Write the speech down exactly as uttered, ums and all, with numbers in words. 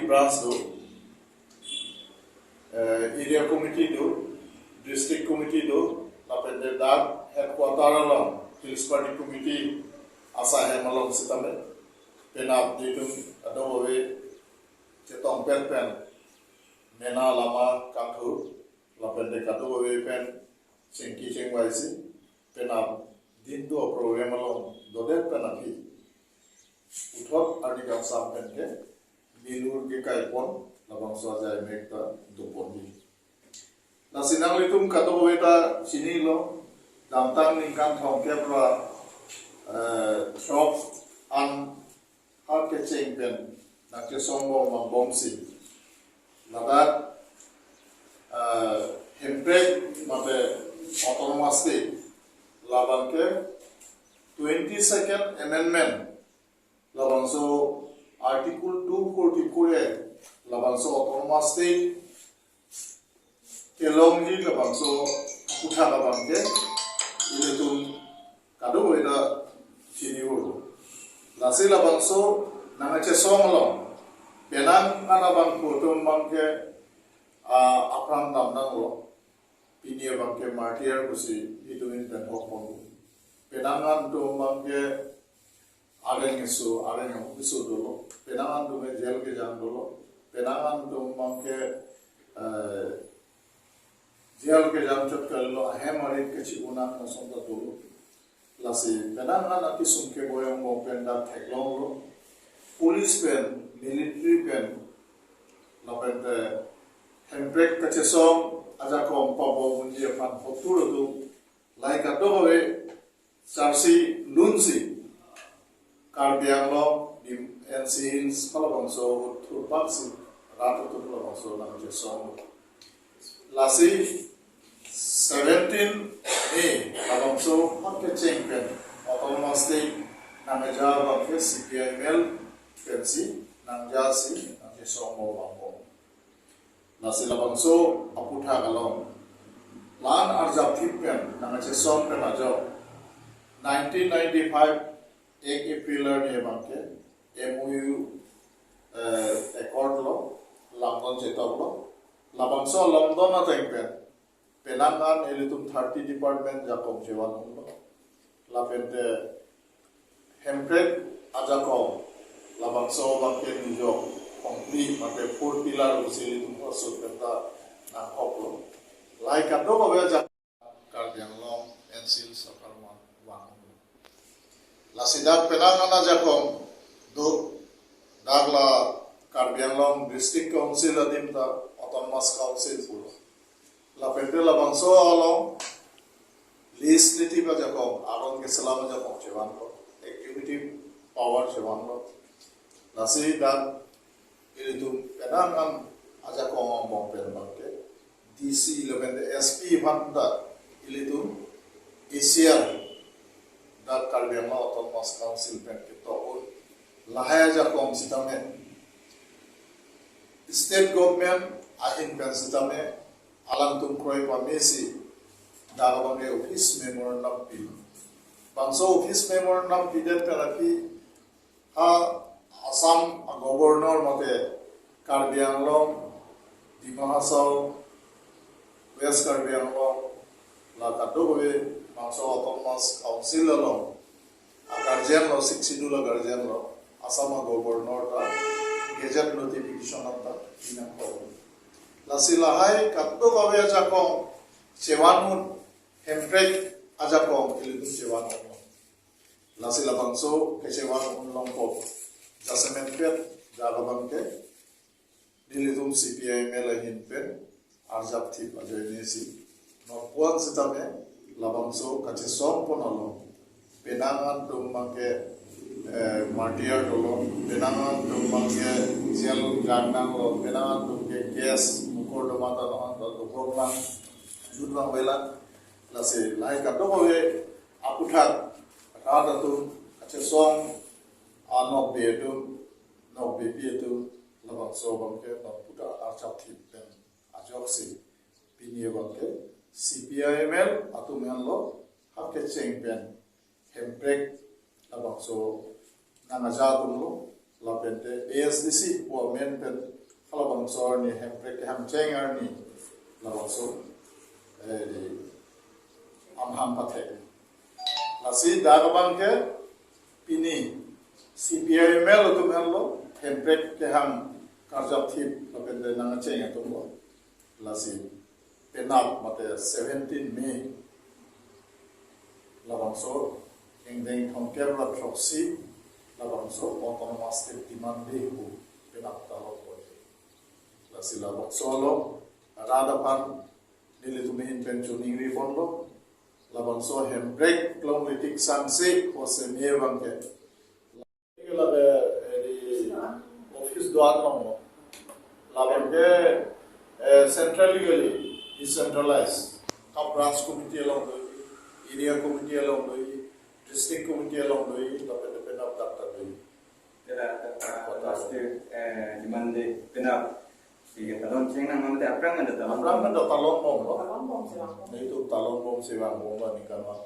Branch do, eh, area committee do, district committee do, lapen de dak headquarter along Hills Party Committee asai hem along sitame, penap ditum kadokave chetongpet pen mena lama kangthur, lapen de kadokave pen chingki chingvaisi, penap ditum program along dodet pen aphi puthot arni kangsam pen ke milur ke kaipon, labangso ajai mek ta doponji. Lasi nanglitum kadokave ta chinilo, damtang ningkan thomkep ra, eh, throk an ha kecheng pen nangchesong bom vangbomsi, ladak, eh, Hemprek mate Autonomous State, labang ke twenty-second Amendment, labangso Article two forty-four A, labangso Autonomous State kelongji labangso aputhak abang ke ilitum kadokave ta chini ur. Lasi labangso nangchesong along penang an abangphu atum abang ke, ah, apran damnanglo. Pini abang ke martyr pusi itum in pen hokpon. Penang an atum abang ke areng keso, areng ahok keso dolo. Penang an atum ke jail kejang dolo. Penang an atum abang ke, eh, jail kejang chot kalilo, ahem arit kachi-unang ason ta dolo. Lasi penang an akesung keboi angbong pen dak theklonglo. Police pen, military pen, lapen te Hemprek kachesong ajakong pabom unji aphan hotur atum, lahai kadokave charsi lunsi Karbi Anglong, Dim-, N C Hills, halabangso thurpaksi rat atum labangso nangchesong. Lasi seventeen May labangso ha kecheng pen Autonomous State nangja abang ke C P I M L pensi nangjasi nangchesong bom vangbom. Lasi labangso aputhak along la-an arjapthip pen nangchesong pen ajok nineteen ninety-five ek April arni abang ke M O U, eh, accord lo, lamdon chetoklo. Labangso lamdon ateng pen penang an ilitum thirty department ajakong chevan unlo. Lapen te Hemprek ajakong labangso abang ke nijok kongkli mate four pillar pusi ilitum asur pen ta nangkoklo. Lahai kadokave ajak Karbi Anglong N C Hills apharman vang. Lasi dak penang an ajakong do, dak la Karbi Anglong District Council adim ta Autonomous Council pulo. Lapen te labangso along legislative ajakong, aron keselam ajakong chevanlo, executive power chevanlo. Lasi dak ilitum penang an ajakong angbong pen abang ke D C lapen te S P aphan ta ilitum A C R, dak Karbi Anglong Autonomous Council pen ketok un. Lahai ajakong sitame state government ahin pen sitame alangtum kroi pamesi dak abang ke office memorandum pi. Bangso office memorandum pidet pen aphi ha Assam a-Governor mate Karbi Anglong, Dima Hasao, West Karbi Anglong, la kadokave bangso Autonomous Council along a-guardian lo, Sixth Schedule a-guardian lo, Assam a-Governor ta gazette notification anta pinangkok. Lasi lahai kadokave ajakong chevan un, Hemprek ajakong ilitum chevan un. Lasi labangso kechevan un longpo. Jasemet pet, dak abang ke nelitum C P I M L ahin pen arjapthip ajoine si, nonpu-an sitame labangso kachesong pon along penang an atum abang ke, eh, martyr dolo, penang an atum abang ke jail gang nanglo, penang an atum ke case, mukordoma ta non ta dokok lang, jut lang vela. Lasi lahai kadokave aputhak rat atum, kachesong anokbe atum, nokbepi atum, labangso abang ke nonpu ta arjapthip pen ajoksi pini abang ke C P I M L atum henlo ha kecheng pen Hemprek labangso nangja atumlo. Lapente A S D C pu amen pen halabangso arni hemprek kehang cheng arni labangso, eh, di amhang pathek. Lasi dak abang ke pini C P I M L atum henlo hemprek kehang karjap thip lapente nangcheng atumlo. Lasi penap mate seventeen May labangso ingdeng thomkep ra throksi labangso autonomous state demand day pu penap talok ko. Lasi labangso along rat aphan nelitum ahin pen choningri ponlo. Labangso hemprek longle tik sangse pu seme abang ke lake, eh, di office do-an along lo. Labang ke, eh, centrally kali, decentralized. Ka branch committee along do, area committee along do, district committee along do, lapen lapen dak dak do. Tela, tela, last year, eh, demand day, penap. Sige, talon chengnang, mate aphrang anda talon. Aphrang anda talon bom lo. Talon bomsi vangbom. Nelitum talon bomsi vangbom lo ningkan vang.